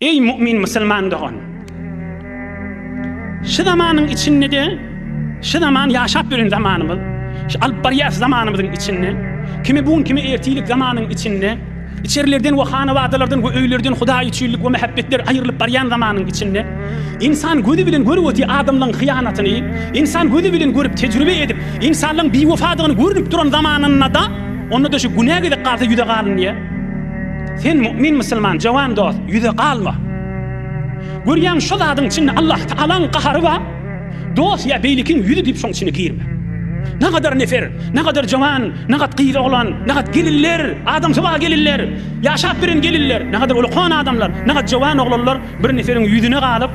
Eý mu'min musulman dogan! Şu zamanyň içinde-de, şu zaman ýaşap ýören zamanymyz, şu alyp barýas zamanymyzyň içinde, kimi bu gün, kimi ertirlik zamanyň içinde, içerilerden we hanabadalardan we öýlerden Hudaý üçinlik we mähebbetler aýrylyp barýan zamanyň içinde, ynsan gözi bilen görüp otyr adamlaryň hyýanatyny, ynsan gözi bilen görüp tejribe edip, ynsanlaryň biwepadygyny görnüp duran zamanynda-da, onda-da şu günä gezek galsa ýüze galynýar. Sen mu'min musulman jowan dost ýüze galma. Görýäň şo zadyň içinde Allah Tagalaň gahary bar. Dost ýa beýlekiň ýüzi diýip şoň içine girme. Nagadar nefer, nagadar jowan, nagat gyz oglan, nagat gelinler, adamsy bar gelinler, ýaşap beren gelinler, nagadar ulakan adamlar, nagat jowan oglanlar Bir neferiň ýüzüne galyp,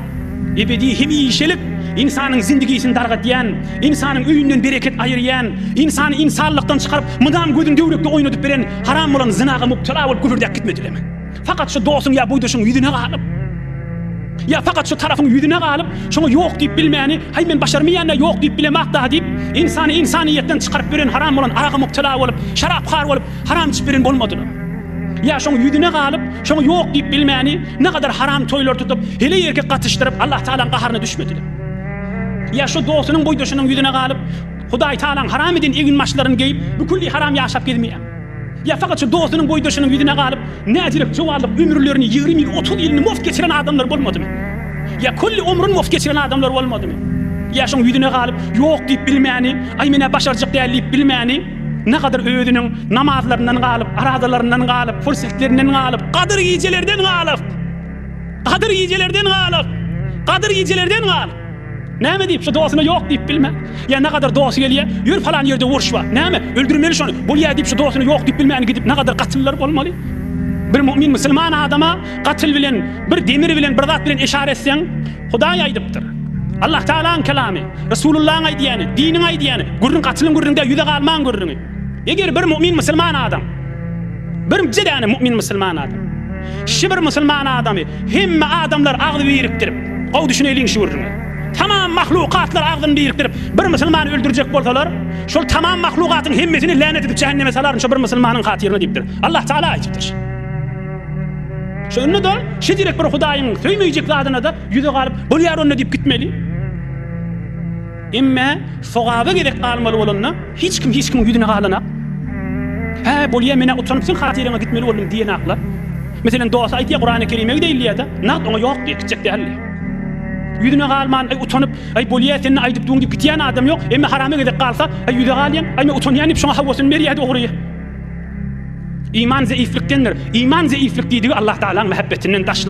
ebedi hemişelik ynsanyň zindigisini dargadýan, ynsanyň öýünden bereket aýyrýan, ynsany ynsanlykdan çykaryp, mydam gözüni döwrekde oýnadyp beren haram bolan zynaga mubtala bolup gübürdäp gitmedilermi? Fakat şu dostuň ýa boýdaşyň ýüzüne galyp, ýa fakat şu tarapyň ýüzüne galyp, şoňa ýok diýip bilmäni, haý men başarmaýan-da ýok diýip bilemak-da diýip, ynsany ynsanyýetden çykaryp beren haram bolan araga mubtala bolup, şaraphar bolup, haram içip beren bolmadylar. Ýa şoň ýüzüne galyp, şoňa ýok diýip bilmäni, ne gadar haram toýlar tutup, heleý-erkek gatyşdyryp, Allah Tagalaň gaharyna düşmediler. Ýa şo dostunyň, boýdaşynyň ýüzüne galyp, Hudaý Tagalaň haram eden eginbaşlaryny geýip, bükülli haram ýaşap gezmeýär. Ýa fakat şo dostunyň, boýdaşynyň ýüzüne galyp, näzirek jowanlyk ömürlerini 20 ýyl, 30 ýylyny muft geçiren adamlar bolmadymy? Ýa külli ömrüni muft geçiren adamlar bolmadymy? Ýa şoň ýüzüne galyp, ýok diýip bilmäni, aý men-ä başarjak däl diýip bilmäni, Nagadar özüniň namazlaryndan galyp, aradalaryndan galyp, fursetlerinden galyp, gadyr gijelerden galyp, gadyr gijelerden galyp, gadyr gijelerden galyp. Näme diýip, şu dostuna ýok diýip bilme. Ýa nagadar dosty gelýär, ýör falan ýerde uruş bar. Näme, öldürmeli şony. Bolýar diýip, şu dostuna ýok diýip bilmän gidip, nagadar gatyllar bolmaly. Bir mu'min musulman adama gatyl bilen, bir demir bilen, bir zat bilen eşara etseň, Hudaý aýdypdyr. Allah Tagalaň kelamy, Resulullaň aýdýany, diniň aýdýany, gürrüň gatylyň gürrüňi däl, ýüze galmaň gürrüňi. Eger bir mu'min musulman adam, bir däne mu'min musulman adam, şi bir musulman adamy hemme adamlar agzy birikdirip, gowy düşüneliň şu gürrüňe. Tamam mahlukatlar agzyny birikdirip bir musulmany öldürjek bolsalar, şol tamam mahlukatyň hemmesini länet edip jähenneme salaryn şo bir musulmanyň hatyryna diýipdir. Allah Tagala aýdypdyr. Şonda-da şeýdilek bir Hudaýyň söýmeýjek zadyna-da ýüze galyp, bolýar onda diýip gitmeli. Emme sogaba gezek galmaly bolanda hiç kim hiç kimiň ýüzüne galanak. Hä, bolýa men-ä utanyp seň hatyraňa gitmeli boldum diýenaklar. Meselem dosty aýtýar Kurany Kerime gideýin diýýär-de, nagt oňa ýok diýýär, gitjek däl diýýär. Ýüzüne galman, aý utanyp, aý bolýa sen-de aýdyp duň diýip gitýän adam ýok. Emme harama gezek galsa, aý ýüze galýaň, aý men utanýan diýip şoňa hawasyny berýär dogry. Iman zeiflikdendir. Iman zeiflik diýdigi Allah Tagalaň mähebbetinden daşlyk.